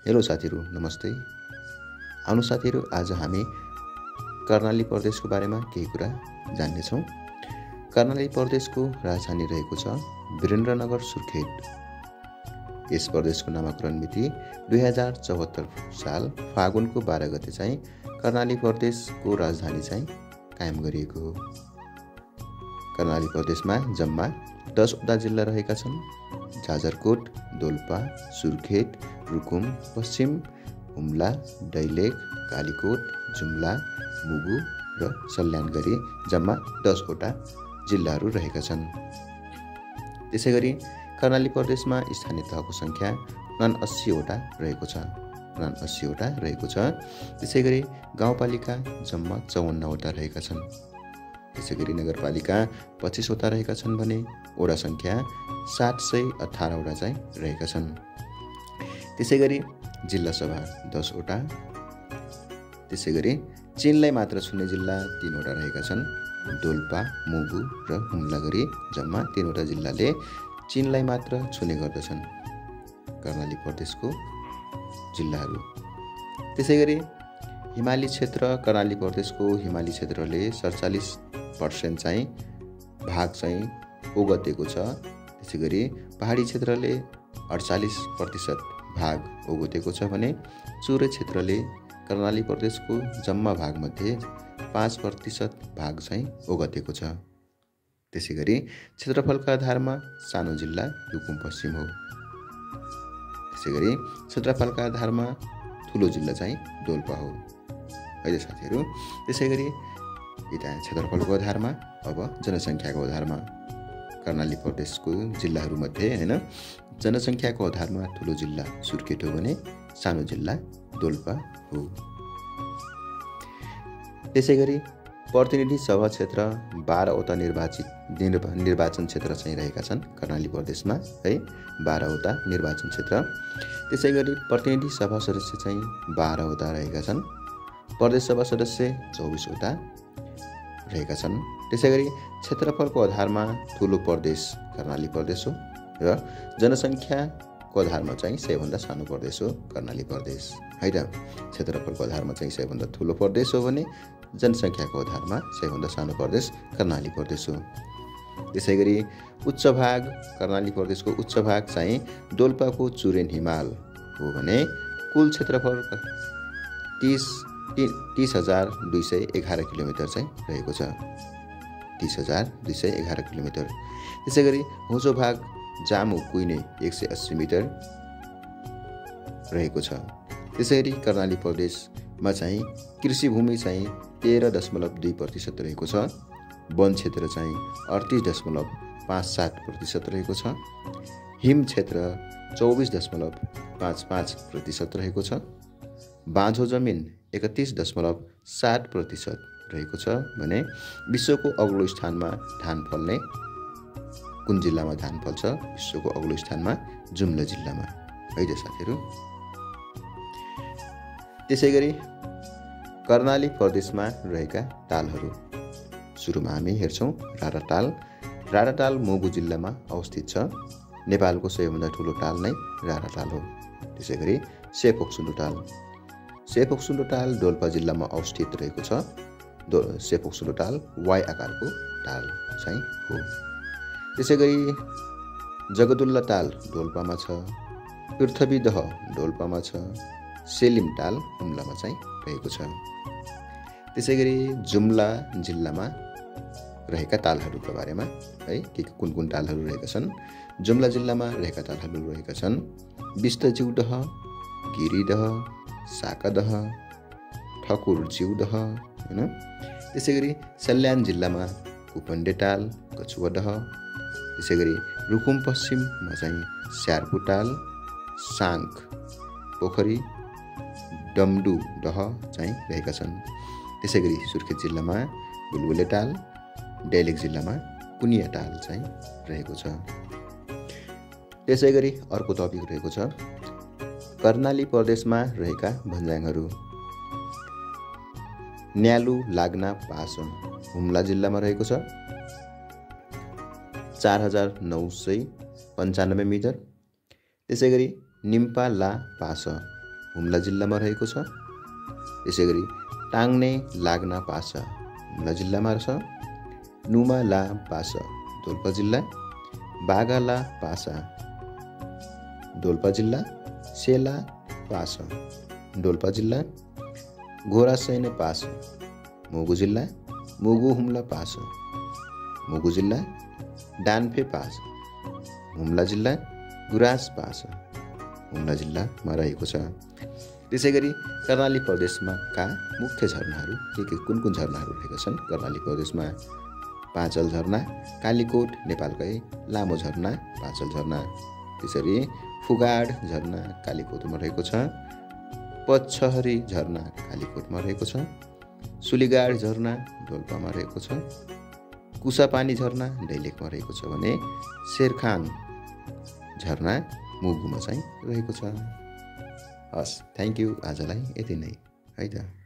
Hello साथीहरू, नमस्ते। आउनु साथीहरू, आज हामी कर्णाली प्रदेशको बारेमा केही कुरा जान्नेछौँ। कर्णाली प्रदेशको राजधानी रहेको छ वीरेन्द्रनगर सुर्खेत। यस प्रदेशको नामाकरण मिति 2074 साल फागुनको 12 गते चाहिँ कर्णाली प्रदेशको राजधानी चाहिँ कायम गरिएको हो। कर्णाली प्रदेशमा जम्मा 10 वटा जिल्ला रहेका छन्। जाजरकोट, दोलपा, सुर्खेत, रुकुम, पश्चिम, हुम्ला, दैलेख, कालीकोट, जुम्ला, मुगु र सल्यान गरी जम्मा 10 वटा जिल्लाहरू रहेका छन्। त्यसैगरी कर्णाली प्रदेशमा स्थानीय तहको सङ्ख्या 79 वटा रहेको छ। 79 वटा रहेको छ। त्यसैगरी गाउँपालिका जम्मा 54 वटा रहेका छन्। त्यसैगरी नगरपालिका 25 वटा रहेका छन् भने वडा सङ्ख्या 718 वटा चाहिँ रहेका छन्। त्यसैगरी जिल्ला सभा 10 वटा। त्यसैगरी चिनलाई मात्र छुने जिल्ला 3 वटा रहेका छन्। दोलपा, मुगु र हुम्ला गरी जम्मा 3 वटा जिल्लाले चिनलाई मात्र छुने गर्दछन् कर्णाली प्रदेशको जिल्लाहरू। त्यसैगरी हिमाली क्षेत्र कर्णाली प्रदेशको हिमाली क्षेत्रले 47% चाहिँ भाग चाहिँ ओगटेको छ। त्यसैगरी पहाडी क्षेत्रले 48% भाग ओगटेको छ भने चुरे क्षेत्रले कर्णाली प्रदेशको जम्मा भागमध्ये 5% भाग चाहिँ ओगटेको छ। त्यसैगरी क्षेत्रफलका आधारमा सानो जिल्ला रुकुम पश्चिम हो। त्यसैगरी क्षेत्रफलका आधारमा ठुलो जिल्ला चाहिँ दोलपा हो। है त साथीहरू। त्यसैगरी यता क्षेत्रफलको आधारमा अब जनसङ्ख्याको आधारमा कर्णाली प्रदेशको जिल्लाहरूमध्ये हैन जनसङ्ख्याको आधारमा ठुलो जिल्ला सुर्खेत हो भने सानो जिल्ला दोलपा हो। त्यसैगरी प्रतिनिधि सभा क्षेत्र 12 वटा निर्वाचन क्षेत्र चाहिँ रहेका छन् कर्णाली प्रदेशमा है 12 वटा निर्वाचन क्षेत्र। त्यसैगरी प्रतिनिधि सभा सदस्य चाहिँ 12 वटा रहेका छन्। प्रदेश सभा सदस्य 24 वटा रहेका छन्। त्यसैगरी क्षेत्रफलको आधारमा ठुलो प्रदेश कर्णाली प्रदेश हो र जनसङ्ख्याको आधारमा चाहिँ सबैभन्दा सानो प्रदेश हो कर्णाली प्रदेश है त। क्षेत्रफलको आधारमा चाहिँ सबैभन्दा ठुलो प्रदेश हो भने जनसङ्ख्याको आधारमा सबैभन्दा सानो प्रदेश कर्णाली प्रदेश हो। त्यसैगरी उच्च भाग कर्णाली प्रदेशको उच्च भाग चाहिँ दोलपाको चुरेन हिमाल हो भने कुल क्षेत्रफल 30,211 किलोमिटर चाहिँ रहेको छ। 30,211 किलोमिटर। त्यसैगरी होचो भाग जामु कुइने 180 मिटर रहेको छ। त्यसैगरी कर्णाली प्रदेशमा चाहिँ कृषि भूमि चाहिँ 13.2% रहेको छ। वन क्षेत्र चाहिँ 38.57% रहेको छ। हिम क्षेत्र 24.55% रहेको छ। बाँझो जमिन 31.7% रहेको छ भने विश्वको अग्लो स्थानमा धान फल्ने कुन जिल्लामा धान फल्छ? विश्वको अग्लो स्थानमा जुम्ला जिल्लामा है त साथीहरू। त्यसैगरी कर्णाली प्रदेशमा रहेका तालहरू सुरुमा हामी हेर्छौँ राराताल। राराताल मुगु जिल्लामा अवस्थित छ। नेपालको सबैभन्दा ठुलो ताल नै राराताल हो। त्यसैगरी सेपोक्सुन्डो ताल। सेपोक्सुन्डो ताल डोल्पा जिल्लामा अवस्थित रहेको छ। सेपोक्सुन्डो ताल वाइ आकारको ताल चाहिँ हो। त्यसैगरी जगदुल्ला ताल डोल्पामा छ। पृथ्वीदह डोल्पामा छ। सेलिम ताल हुम्लामा चाहिँ रहेको छ। त्यसैगरी जुम्ला जिल्लामा रहेका तालहरूको बारेमा है के कुन तालहरू रहेका छन्? जुम्ला जिल्लामा रहेका तालहरू रहेका छन् विष्टज्यूदह, गिरिदह, साकादह, ठकुरज्यूदह हैन। त्यसैगरी सल्यान जिल्लामा कुपन्डे ताल, कछुवादह। त्यसैगरी रुकुम पश्चिममा चाहिँ स्यार्पु ताल, साङ्क पोखरी, डम्डु दह चाहिँ रहेका छन्। त्यसैगरी सुर्खेत जिल्लामा बुलबुले ताल, दैलेख जिल्लामा कुनिया ताल चाहिँ रहेको छ। त्यसैगरी अर्को टपिक रहेको छ कर्णाली प्रदेशमा रहेका भन्ज्याङहरू। न्यालु लाग्ना पासोङ हुम्ला जिल्लामा रहेको छ 4,995 मिटर। त्यसैगरी निम्पा ला पास हुम्ला जिल्लामा रहेको छ। त्यसै गरी टाङ्ने लाग्ना पासा हुम्ला जिल्लामा छ। नुमा ला पासा दोल्पा जिल्ला। बागा ला पासा दोल्पा जिल्ला। सेला पासा दोल्पा जिल्ला। घोरा सैने पासा मुगु जिल्ला। मुगु हुम्ला पासा मुगु जिल्ला। डान्फे पासा हुम्ला जिल्ला। गुराँस पासा हुम्ला जिल्लामा रहेको छ। त्यसै गरी कर्णाली प्रदेशमा का मुख्य झरनाहरू के कुन कुन झरनाहरू रहेका छन्? कर्णाली प्रदेशमा पाँचल झरना, कालीकोट नेपालकै लामो झरना पाँचल झरना। त्यसरी फुगाड झरना कालीकोटमा रहेको छ। पचहरी झरना कालीकोटमा रहेको छ। सुलीगाड झरना डोल्पामा रहेको छ। कुसापानी झरना दैलेखमा रहेको छ भने शेरखान झरना मुगुमा चाहिँ रहेको छ। हस्, थ्याङ्क यू। आजलाई यति नै है त।